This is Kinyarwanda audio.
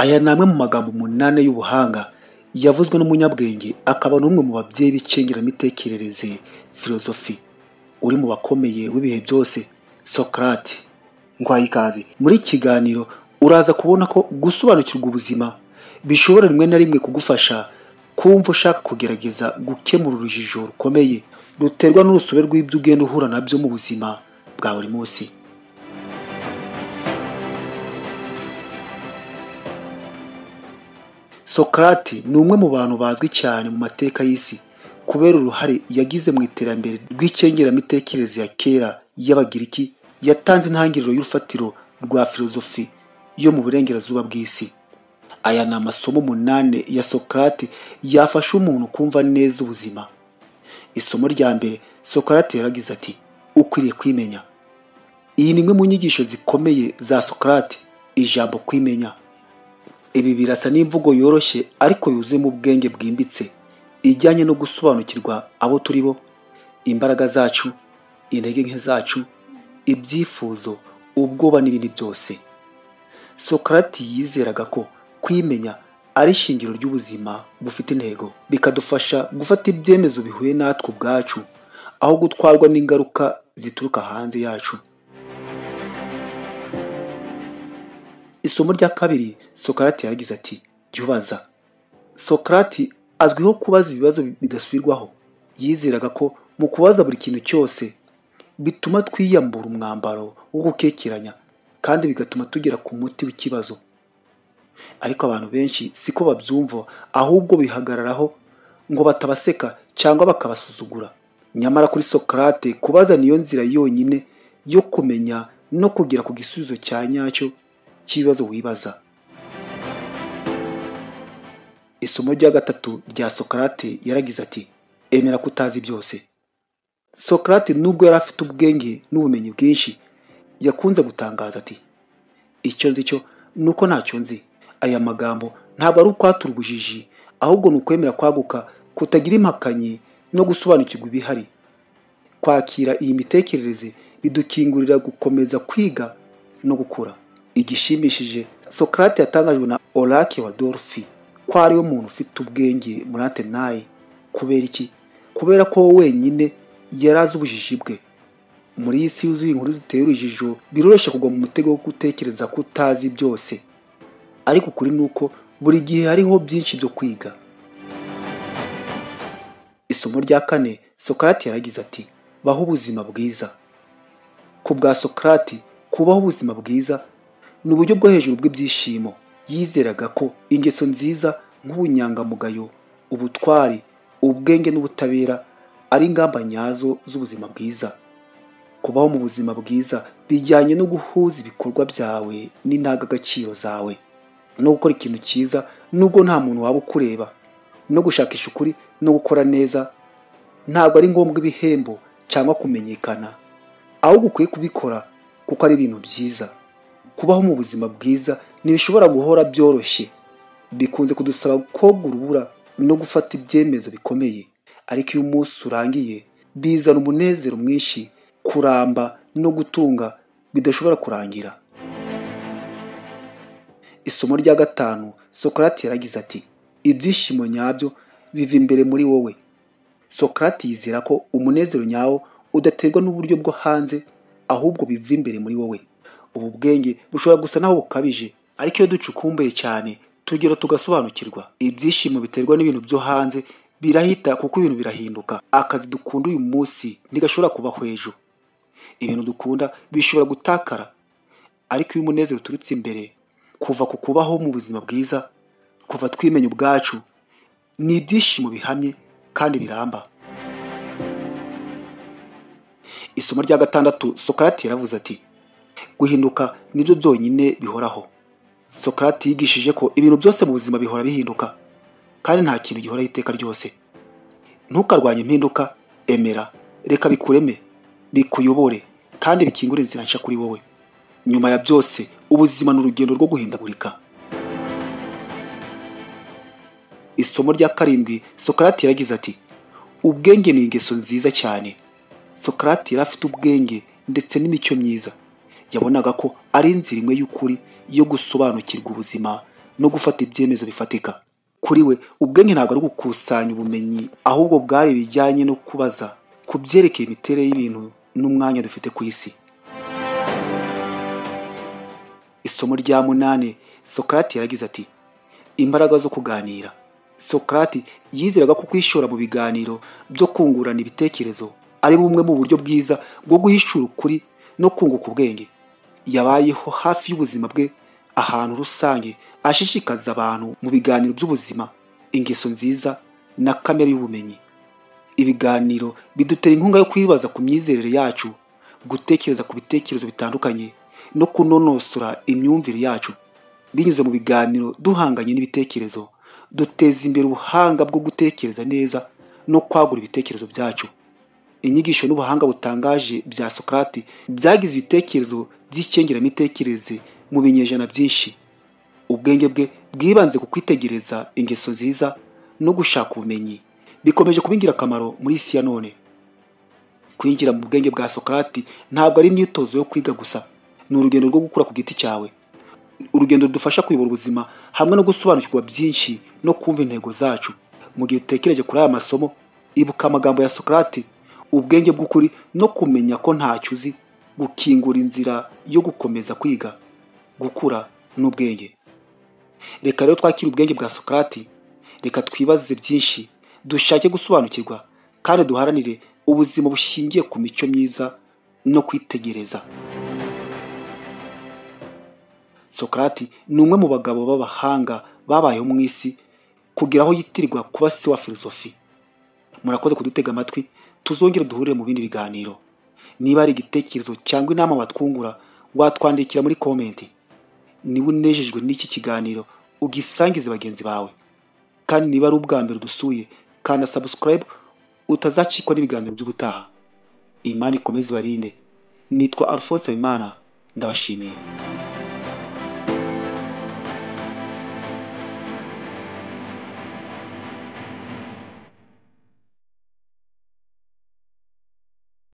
Aya ni amwe mu magambo 8 y'ubuhanga yavuzwe n'umunyabwenge akaba n'umwe mu babyeyi b'icengeramitekerereze filozofi uri mu bakomeye w'ibihe byose, Socrate. Ngwaye ikaze muri iki kiganiro. Uraza kubona ko gusobanukirwa ubuzima bishobora rimwe na rimwe kugufasha kumva ushaka kugerageza gukemura urujijo rukomeye ruterwa n'urusobe rw'ibyo ugenda uhura nabyo mu buzima bwa buri munsi. Socrate ni umwe mu bantu bazwi cyane mu mateka y'isi kubera uruhare yagize mu iterambere rw'icengeramitekerereze ya kera y'Abagiriki, yatanze intangiriro y'urufatiro rwa filozofi yo mu burengerazuba bw'isi. Aya ni amasomo 8 ya Socrate yafasha umuntu kumva neza ubuzima. Isomo rya mbere, Socrate yaragize ati: ukwiriye kwimenya. Iyi ni imwe mu nyigisho zikomeye za Socrate, ijambo kwimenya. Ibi birasa n'imvugo yoroshye ariko yuzuyemo ubwenge bwimbitse, ijyanye no gusobanukirwa abo turi bo, imbaraga zacu, intege nke zacu, ibyifuzo, ubwoba n'ibindi byose. Socrate yizeraga ko kwimenya ari ishingiro ry'ubuzima bufite intego, bikadufasha gufata ibyemezo bihuye natwe ubwacu, aho gutwarwa n'ingaruka zituruka hanze yacu. Isomo rya kabiri, Socrate yaragize ati: jya ubaza. Socrate azwiho kubaza ibibazo bidasubirwaho. Yizeraga ko mu kubaza buri kintu cyose bituma twiyambura umwambaro wo gukekeranya kandi bigatuma tugera ku muti w'ikibazo. Ariko abantu benshi siko babyumva, ahubwo bihagararaho ngo batabaseka cyangwa bakabasuzugura. Nyamara kuri Socrate, kubaza niyo nzira yonyine yo kumenya no kugera ku gisubizo cya nyacyo cy'ibibazo wibaza. Isomo rya gatatu rya Socrate yaragize ati: emera ko utazi byose. Socrate nubwo yari afite ubwenge n'ubumenyi bwinshi, yakunze gutangaza ati: icyo nzi cyo ni uko ntacyo nzi. Aya magambo ntabwo ari ukwatura ubujiji, ahubwo ni ukwemera kwaguka, kutagira impakanyi no gusobanukirwa ibihari. Kwakira iyi mitekerereze bidukingurira gukomeza kwiga no gukura. Igishimishije, Socrate yatangajwe na Oracle wa Delphi ko ariwe muntu ufite ubwenge muri Atenayi. Kubera iki? Kubera ko wenyine yari azi ubujiji bwe. Muri iyi si yuzuye inkuru ziteye urujijo, biroroshye kugwa mu mutego wo gutekereza ko utazi byose. Ariko ukuri ni uko buri gihe hariho byinshi byo kwiga. Isomo rya kane, Socrate yaragize ati: baho ubuzima bwiza. Ku bwa Socrate, kubaho ubuzima bwiza ni uburyo bwo hejuru bw'ibyishimo. Yizeraga ko ingeso nziza nk'ubunyangamugayo, ubutwari, ubwenge n'ubutabera ari ingamba nyazo z'ubuzima bwiza. Kubaho mu buzima bwiza bijyanye no guhuza ibikorwa byawe n'indangagaciro zawe, no gukora ikintu cyiza nubwo nta muntu waba ukureba, no gushakisha ukuri no gukora neza. Ntabwo ari ngombwa ibihembo cyangwa kumenyekana, ahubwo ukwiye kubikora kuko ari ibintu byiza. Kubaho mu buzima bwiza ntibishobora guhora byoroshye, bikunze kudusaba koga urubura no gufata ibyemezo bikomeye. Ariko iyo umunsi urangiye, bizana umunezero mwinshi, kuramba no gutunga bidashobora kurangira. Isomo rya gatanu, Socrate yaragize ati: ibyishimo nyabyo biva imbere muri wowe. Socrate yizera ko umunezero nyawo udaterwa n'uburyo bwo hanze, ahubwo biva imbere muri wowe. Ubu bwenge bushobora gusa naho bukabije, ariko iyo ducukumbuye cyane tugera tugasobanukirwa. Ibyishimo biterwa n'ibintu byo hanze birahita, kuko ibintu birahinduka. Akazi dukunda uyu munsi ntigashobora kubaho ejo. Ibintu dukunda bishobora gutakara, ariko iyo umunezero uturutse imbere, kuva ku kubaho mu buzima bwiza, kuva twimenya ubwacu, ni ibyishimo bihamye kandi biramba. Isomo rya gatandatu, Socrate yaravuze ati: guhinduka nibyo byonyine bihoraho. Socrate yigishije ko ibintu byose mu buzima bihora bihinduka, kandi nta kintu gihoraho iteka ryose. Ntukarwanye impinduka, emera, reka bikureme, bikuyobore, kandi bikingure inzira nshya kuri wowe. Nyuma ya byose, ubuzima ni urugendo rwo guhindagurika. Isomo rya karindwi, Socrate yaragize ati: ubwenge ni ingeso nziza cyane. Socrate yari afite ubwenge ndetse n'imico myiza. Yabonaga ko ari inzira imwe y'ukuri yo gusobanukirwa ubuzima no gufata ibyemezo bifatika. Kuri we, ubwenge ntabwo ari ugukusanya ubumenyi, ahubwo bwari ibijyanye no kubaza ku byerekeye imiterere y'ibintu n'umwanya dufite ku isi. Isomo rya 8, Socrate yaragize ati: imbaraga zo kuganira. Socrate yizeraga ko kwishora mu biganiro byo kungurana ibitekerezo ari bumwe mu buryo bwiza bwo guhishura ukuri no kunguka ubwenge. Yabayeho hafi y'ubuzima bwe ahantu rusange, ashishikaza abantu mu biganiro by'ubuzima, ingeso nziza na kamere y'ubumenyi. Ibiganiro bidutera inkunga yo kwibaza ku myizerere yacu, gutekereza ku bitekerezo bitandukanye no kunonosora imyumvire yacu. Binyuze mu biganiro duhanganye n'ibitekerezo, duteza imbere ubuhanga bwo gutekereza neza no kwagura ibitekerezo byacu. Inyigisho n'ubuhanga butangaje bya Socrate byagize ibitekerezo by'icengeramitekerereze mu binyejana byinshi. Ubwenge bwe bwibanze ku kwitegereza ingeso nziza no gushaka ubumenyi, bikomeje kuba ingirakamaro muri isi ya none. Kwinjira mu bwenge bwa Socrate ntabwo ari imyitozo yo kwiga gusa, ni urugendo rwo gukura ku giti cyawe, urugendo rudufasha kuyobora ubuzima hamwe no gusobanukirwa byinshi no kumva intego zacu. Mu gihe utekereje kuri aya masomo, ibuka amagambo ya Socrate: ubwenge bw'ukuri no kumenya ko ntacyo uzi, gukingura inzira yo gukomeza kwiga, gukura n'ubwenge. Reka rero twakire ubwenge bwa Socrate, reka twibaze byinshi, dushake gusobanukirwa kandi duharanire ubuzima bushingiye ku mico myiza no kwitegereza. Socrate ni umwe mu bagabo b'abahanga babayeho mu isi kugira aho yitirirwa kuba se wa filosofi. Murakoze kudutega amatwi, tuzongere duhurire mu bindi biganiro. Niba hari igitekerezo cyangwa inama watwungura, watwandikira muri komenti. Niba unejejwe n'iki kiganiro, ugisangize bagenzi bawe. Kandi niba ari ubwa mbere udusuye, kanda subscribe utazacikwa n'ibiganiro by'ubutaha. Imana ikomeze ibarinde. Nitwa Alphonse Habimana, ndabashimiye.